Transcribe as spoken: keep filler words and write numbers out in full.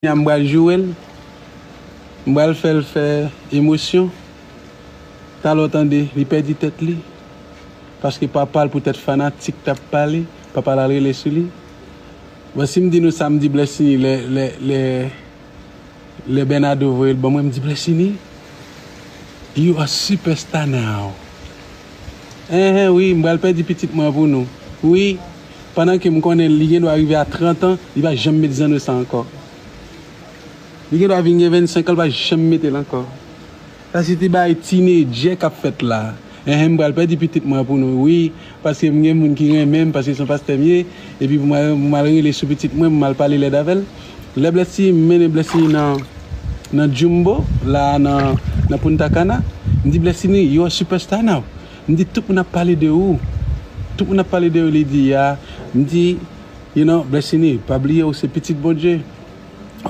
a m pral joure l. M pral fè l fè emosyon. Talè w tande, li pèdi tèt li. Paske papa l poutèt fanatik t ap pale, papa l al rele sou li. Bon, si m di nou sa, m di Blessini lè, lè, lè, lè Bernardo voye l ban mwen, m di Blessini, you a superstar now. Enhen, wi, m pral pèdi pitit mwen pou nou. Wi, pandan ke m konnen li gen dwa rive a trant an, li pa janm met zanno sa ankò. Li gen dwa vin gen vennsenk an, li pa janm mete l ankò. Sa se ti bagay tinedjè k ap fèt la. Enhen, m pral pèdi pitit mwen pou nou, wi, paske m gen moun ki renmen m, paske se yon pastè m ye, epi pou m al, pou m al rele sou pitit mwen, pou m al pale lèd avè l. Lè Blessini, m mennen Blessini nan, nan Jumbo, la nan, nan Punta Cana, m di, Blessini, you a superstar now. M di, tout moun ap pale de ou. Tout moun ap pale de ou, li di, ya. M di, you know, Blessini, pa bliye ou se pitit Bondye.